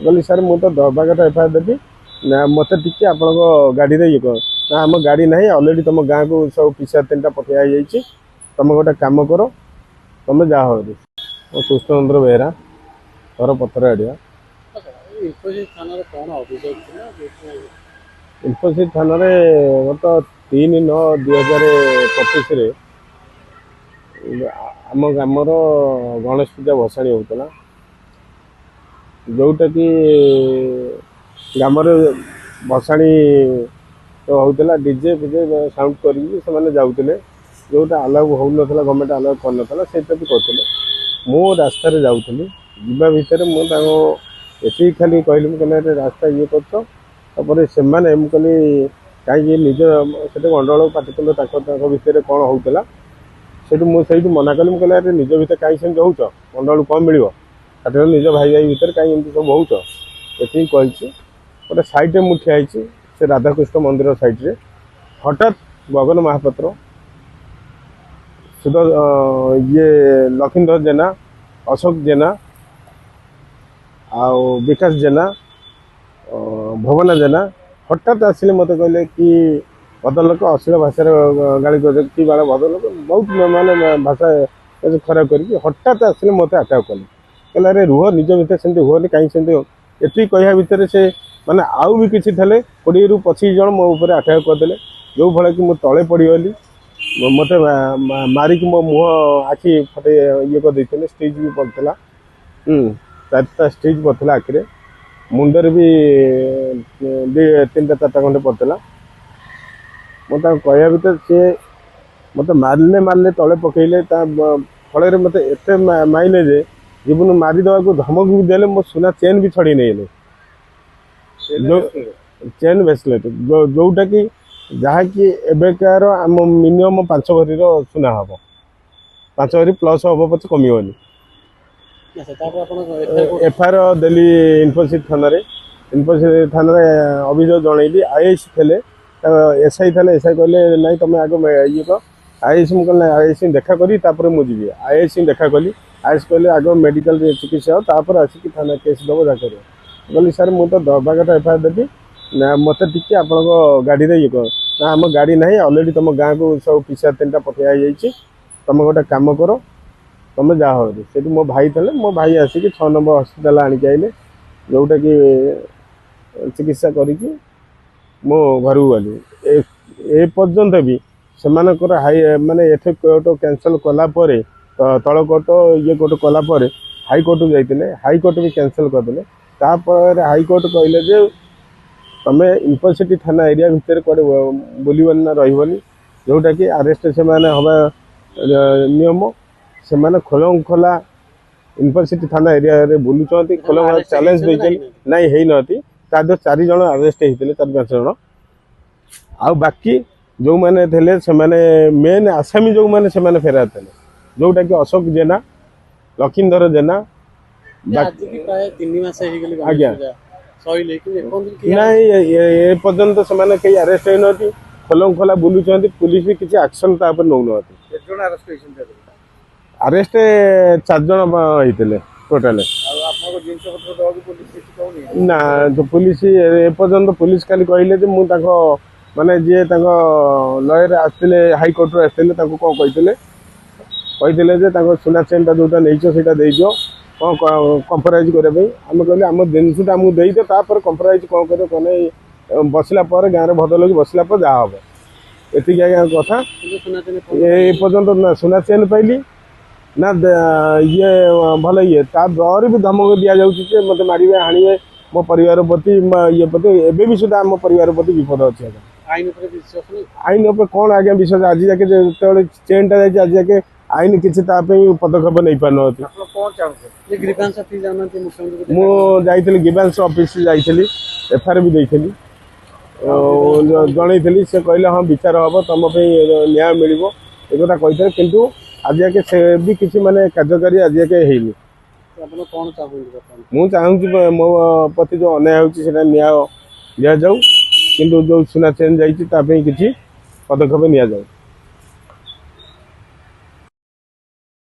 କହିଲି, ସାର୍, ମୁଁ ତ ଦେବା କଥା ଏଫଆଇଆର୍ ଦେବି ନା, ମୋତେ ଟିକେ ଆପଣଙ୍କ ଗାଡ଼ିରେ ଇଏ କର। ନା, ଆମ ଗାଡ଼ି ନାହିଁ, ଅଲରେଡ଼ି ତୁମ ଗାଁକୁ ସବୁ ପିସିଆର ତିନିଟା ପଠେଇ ହେଇଯାଇଛି, ତୁମେ ଗୋଟେ କାମ କର, ତୁମେ ଯାଅ ହରି। ମୁଁ କୃଷ୍ଣଚନ୍ଦ୍ର ବେହେରା, ଘର ପଥର ଆଡ଼ିଆ। ଇନଫୋସିଟି ଥାନାରେ କ'ଣ ଅଭିଯୋଗ ଥିଲା ଯେଉଁଥିପାଇଁ? ଇନଫୋସିଟି ଥାନାରେ ଗତ 3/9/2025ରେ ଆମ ଗ୍ରାମର ଗଣେଶ ପୂଜା ଭସାଣି ହେଉଥିଲା, ଯେଉଁଟାକି ଗ୍ରାମରେ ଭସାଣି ହେଉଥିଲା, ଡିଜେ ଫିଜେ ସାଉଣ୍ଡ କରିକି ସେମାନେ ଯାଉଥିଲେ। ଯେଉଁଟା ଆଲାଉ ହେଉନଥିଲା, ଗଭର୍ଣ୍ଣମେଣ୍ଟ ଆଲାଉ କରିନଥିଲା, ସେଇଟା ବି କରୁଥିଲେ। ମୁଁ ରାସ୍ତାରେ ଯାଉଥିଲି, ଯିବା ଭିତରେ ମୁଁ ତାଙ୍କୁ ଏତିକି ଖାଲି କହିଲି, ମୁଁ କହିଲି, ଆରେ ରାସ୍ତା ଇଏ କରୁଛ। ତାପରେ ସେମାନେ, ମୁଁ କହିଲି କାହିଁକି ନିଜ ସେଠି ଗଣ୍ଡଗୋଳ ପାଟିତୁଣ୍ଡ ତାଙ୍କ ତାଙ୍କ ଭିତରେ କ'ଣ ହେଉଥିଲା। ସେଇଠୁ ମୁଁ ସେଇଠୁ ମନା କଲି। ମୁଁ କହିଲି, ଆରେ ନିଜ ଭିତରେ କାହିଁ ସେମିତି ହେଉଛ? ଗଣ୍ଡଗୋଳ କ'ଣ ମିଳିବ? ତାଠୁ ନିଜ ଭାଇ ଭାଇ ଭିତରେ କାହିଁ ଏମିତି ସବୁ ହେଉଛ? ଏତିକି କହିଛି। ଗୋଟେ ସାଇଡ଼୍ରେ ମୁଁ ଠିଆ ହେଇଛି, ସେ ରାଧାକୃଷ୍ଣ ମନ୍ଦିର ସାଇଡ଼୍ରେ। ହଠାତ୍ ଗଗନ ମହାପାତ୍ର, ସୁଧ ଇଏ ଲକ୍ଷ୍ମୀଧର ଜେନା, ଅଶୋକ ଜେନା ଆଉ ବିକାଶ ଜେନା, ଭବନା ଜେନା ହଠାତ୍ ଆସିଲେ। ମୋତେ କହିଲେ କି ଭଦ୍ରଲୋକ, ଅଶ୍ଳୀଳ ଭାଷାରେ ଗାଳି କରୁଛନ୍ତି, କି ବାଳ ଭଦ୍ରଲୋକ, ବହୁତ ମାନେ ଭାଷା ଖରାପ କରିକି ହଠାତ୍ ଆସିଲେ, ମୋତେ ଆଟାକ୍ କଲେ। କହିଲେ, ଆରେ ରୁହ, ନିଜ ଭିତରେ ସେମିତି ହୁଅନି, କାହିଁକି ସେମିତି। ଏତିକି କହିବା ଭିତରେ ସେ ମାନେ ଆଉ ବି କିଛି ଥିଲେ, 20ରୁ 25 ଜଣ ମୋ ଉପରେ ଆଟାକ୍ କରିଦେଲେ, ଯେଉଁ ଫଳରେ କି ମୁଁ ତଳେ ପଡ଼ିଗଲି। ମୋତେ ମାରିକି ମୋ ମୁହଁ ଆଖି ଫଟେଇ ଇଏ କରିଦେଇଥିଲେ। ଷ୍ଟିଚ୍ ବି ପଡ଼ିଥିଲା, ଚାରିଟା ଷ୍ଟିଚ୍ ପଡ଼ିଥିଲା ଆଖିରେ, ମୁଣ୍ଡରେ ବି ଦୁଇ ତିନିଟା ଚାରିଟା ଖଣ୍ଡେ ପଡ଼ିଥିଲା। ମୁଁ ତାଙ୍କୁ କହିବା ଭିତରେ ସିଏ ମୋତେ ମାରିଲେ, ମାରିଲେ, ତଳେ ପକେଇଲେ। ତା ଫଳରେ ମୋତେ ଏତେ ମାଇଲେ ଯେ ଜୀବନ ମାରିଦେବାକୁ ଧମକ ବି ଦେଲେ। ମୋ ସୁନା ଚେନ୍ ବି ଛଡ଼େଇ ନେଇଗଲେ, ଚେନ୍ ବ୍ରେସଲେଟ୍, ଯେଉଁଟାକି ଯାହାକି ଏବେକାର ଆମ ମିନିମମ୍ 5 ଭରିର ସୁନା ହେବ, 5 ଭରି ପ୍ଲସ୍ ହେବ ପଛେ କମିବନି। ଆଚ୍ଛା, ତାପରେ ଆପଣ ଏଫଆଇଆର୍ ଦେଲି ଇନଫୋସିଟି ଥାନାରେ। ଇନଫୋସିଟି ଥାନାରେ ଅଭିଯୋଗ ଜଣେଇଲି। ଆଇଆଇସି ଥିଲେ, ଏସ୍ଆଇ ଥିଲେ। ଏସ୍ଆଇ କହିଲେ, ନାଇଁ, ତମେ ଆଗ ଇଏ କର। ଆଇଆଇସି, ମୁଁ କହିଲି, ନାଇଁ, ଆଇଆଇସି ଦେଖା କରି ତାପରେ ମୁଁ ଯିବି। ଆଇଆଇସି ଦେଖା କଲି। ଆଇଆଇସି କହିଲେ, ଆଗ ମେଡ଼ିକାଲ ଚିକିତ୍ସା ହେବ, ତାପରେ ଆସିକି ଥାନା କେସ୍ ଦେବ, ଯାହା କରିବ। କହିଲି, ସାର୍, ମୁଁ ତ ଦେବା କଥା ଏଫଆଇଆର୍ ଦେବି ନା, ମୋତେ ଟିକେ ଆପଣଙ୍କ ଗାଡ଼ିରେ ଇଏ କର। ନା, ଆମ ଗାଡ଼ି ନାହିଁ, ଅଲରେଡ଼ି ତୁମ ଗାଁକୁ ସବୁ ପିସିଆର ତିନିଟା ପଠେଇ ହେଇଯାଇଛି, ତୁମେ ଗୋଟେ କାମ କର, ତୁମେ ଯାଅ ହରି। ସେଇଠୁ ମୋ ଭାଇ ଥିଲେ, ମୋ ଭାଇ ଆସିକି 6 ନମ୍ବର ହସ୍ପିଟାଲ ଆଣିକି ଆଇଲେ, ଯେଉଁଟାକି ଚିକିତ୍ସା କରିକି ମୁଁ ଘରକୁ ଗଲି। ଏ ପର୍ଯ୍ୟନ୍ତ ବି ସେମାନଙ୍କର ହାଇ ମାନେ ଏଠି କୋର୍ଟ କ୍ୟାନସଲ୍ କଲା ପରେ, ତଳ କୋର୍ଟ ଇଏ କୋର୍ଟ କଲା ପରେ ହାଇକୋର୍ଟକୁ ଯାଇଥିଲେ। ହାଇକୋର୍ଟ ବି କ୍ୟାନସଲ୍ କରିଦେଲେ। ତାପରେ ହାଇକୋର୍ଟ କହିଲେ ଯେ ତମେ ଇନଫୋସିଟି ଥାନା ଏରିଆ ଭିତରେ କୁଆଡ଼େ ବୁଲିବନି ନା ରହିବନି, ଯେଉଁଟାକି ଆରେଷ୍ଟ ସେମାନେ ହେବା ନିୟମ। ସେମାନେ ଖୋଲମ ଖୋଲା ଇନଫୋସିଟି ଥାନା ଏରିଆରେ ବୁଲୁଛନ୍ତି, ଖୋଲମ ଖୋଲା ଚ୍ୟାଲେଞ୍ଜ ଦେଇଛନ୍ତି। ନାଇଁ, ହେଇନାହାନ୍ତି। ତା ଦେହରେ ଚାରି ଜଣ ଆରେଷ୍ଟ ହେଇଥିଲେ, ଚାରି ପାଞ୍ଚ ଜଣ। ଆଉ ବାକି ଯେଉଁମାନେ ଥିଲେ, ସେମାନେ ମେନ୍ ଆସାମୀ ଯେଉଁମାନେ, ସେମାନେ ଫେରାର ଥିଲେ, ଯେଉଁଟାକି ଅଶୋକ ଜେନା, ଲକ୍ଷ୍ମୀଧର ଜେନା। ଆଜିକି ପ୍ରାୟ 3 ମାସ ହେଇଗଲି ଆଜ୍ଞା। ଗଣେଶ ପୂଜା ସରିଲେ, କିନ୍ତୁ ଏପର୍ଯ୍ୟନ୍ତ କେହି ନାଇଁ, ଏ ପର୍ଯ୍ୟନ୍ତ ସେମାନେ କେହି ଆରେଷ୍ଟ ହେଇନାହାନ୍ତି। ଖୋଲମ ଖୋଲା ବୁଲୁଛନ୍ତି। ପୁଲିସ ବି କିଛି ଆକ୍ସନ ତା ଉପରେ ନେଉନାହାନ୍ତି। କେତେ ଜଣ ଆରେଷ୍ଟ ହେଇଛନ୍ତି ଏବେ? ଆରେଷ୍ଟ ଚାରି ଜଣ ହେଇଥିଲେ ଟୋଟାଲ। ଆଉ ଆପଣଙ୍କ ଜିନିଷ ପତ୍ର ଦେବାକୁ ପୋଲିସ କିଛି କହୁନି? ନା, ତ ପୁଲିସ ଏପର୍ଯ୍ୟନ୍ତ, ପୁଲିସ ଖାଲି କହିଲେ ଯେ ମୁଁ ତାଙ୍କ ମାନେ ଯିଏ ତାଙ୍କ ଲୟର ଆସିଥିଲେ, ହାଇକୋର୍ଟରୁ ଆସିଥିଲେ, ତାଙ୍କୁ କ'ଣ କହିଥିଲେ, କହିଥିଲେ ଯେ ତାଙ୍କ ସୁନା ଚେନ୍ଟା ଯେଉଁଟା ନେଇଛ ସେଇଟା ଦେଇଦିଅ, କ'ଣ କମ୍ପ୍ରମାଇଜ୍ କରିବା ପାଇଁ। ଆମେ କହିଲେ, ଆମ ଜିନିଷଟା ଆମକୁ ଦେଇଦିଅ, ତାପରେ କମ୍ପ୍ରମାଇଜ୍ କ'ଣ କରିବ କ'ଣ ନାହିଁ, ବସିଲା ପରେ, ଗାଁରେ ଭଦ୍ରଲୋକ ବସିଲା ପରେ ଯାହା ହେବ। ଏତିକି ଆଜ୍ଞା କଥା। କିନ୍ତୁ ସୁନା ଚେନ୍ ଏ ପର୍ଯ୍ୟନ୍ତ ନା ସୁନା ଚେନ୍ ପାଇଲି ନା ଇଏ ଭଲ ଇଏ। ତା ଡରରେ ବି ଧମକ ଦିଆଯାଉଛି ଯେ ମୋତେ ମାରିବେ, ହାଣିବେ। ମୋ ପରିବାର ପ୍ରତି, ଇଏ ପ୍ରତି, ଏବେ ବି ସୁଦ୍ଧା ଆମ ପରିବାର ପ୍ରତି ବିପଦ ଅଛି ଆଜ୍ଞା। ଆଇନ ଉପରେ ବିଶ୍ୱାସ ନାହିଁ? ଆଇନ ଉପରେ କ'ଣ ଆଜ୍ଞା ବିଶ୍ୱାସ? ଆଜି ଯାକେ ଯେତେବେଳେ ଚେନ୍ଟା ଯାଇଛି, ଆଜି ଯାକେ ଆଇନ କିଛି ତା ପାଇଁ ପଦକ୍ଷେପ ନେଇପାରୁନାହାନ୍ତି। ଆପଣ କ'ଣ ଚାହୁଁଛନ୍ତି? ଯେ ଗ୍ରିଭାନ୍ସ ଅଫିସ ଯାଉନାହାନ୍ତି ମୁଖ୍ୟମନ୍ତ୍ରୀଙ୍କୁ? ମୁଁ ଯାଇଥିଲି, ଗ୍ରିଭାନ୍ସ ଅଫିସ ଯାଇଥିଲି, ଏଫଆଇଆର୍ ବି ଦେଇଥିଲି ଆଉ ଜଣେଇଥିଲି। ସେ କହିଲେ, ହଁ, ବିଚାର ହେବ, ତମ ପାଇଁ ନ୍ୟାୟ ମିଳିବ, ଏକଥା କହିଥିଲେ। କିନ୍ତୁ ଆଜି ଯାକେ ସେ ବି କିଛି ମାନେ କାର୍ଯ୍ୟକାରୀ ଆଜି ଯାକେ ହେଇନି। ଆପଣ କ'ଣ ଚାହୁଁଛନ୍ତି ବର୍ତ୍ତମାନ? ମୁଁ ଚାହୁଁଛି ମୋ ପ୍ରତି ଯେଉଁ ଅନ୍ୟାୟ ହେଉଛି ସେଇଟା ନ୍ୟାୟ ଦିଆଯାଉ, କିନ୍ତୁ ଯେଉଁ ସୁନା ଚେନ୍ ଯାଇଛି ତା ପାଇଁ କିଛି ପଦକ୍ଷେପ ନିଆଯାଉ।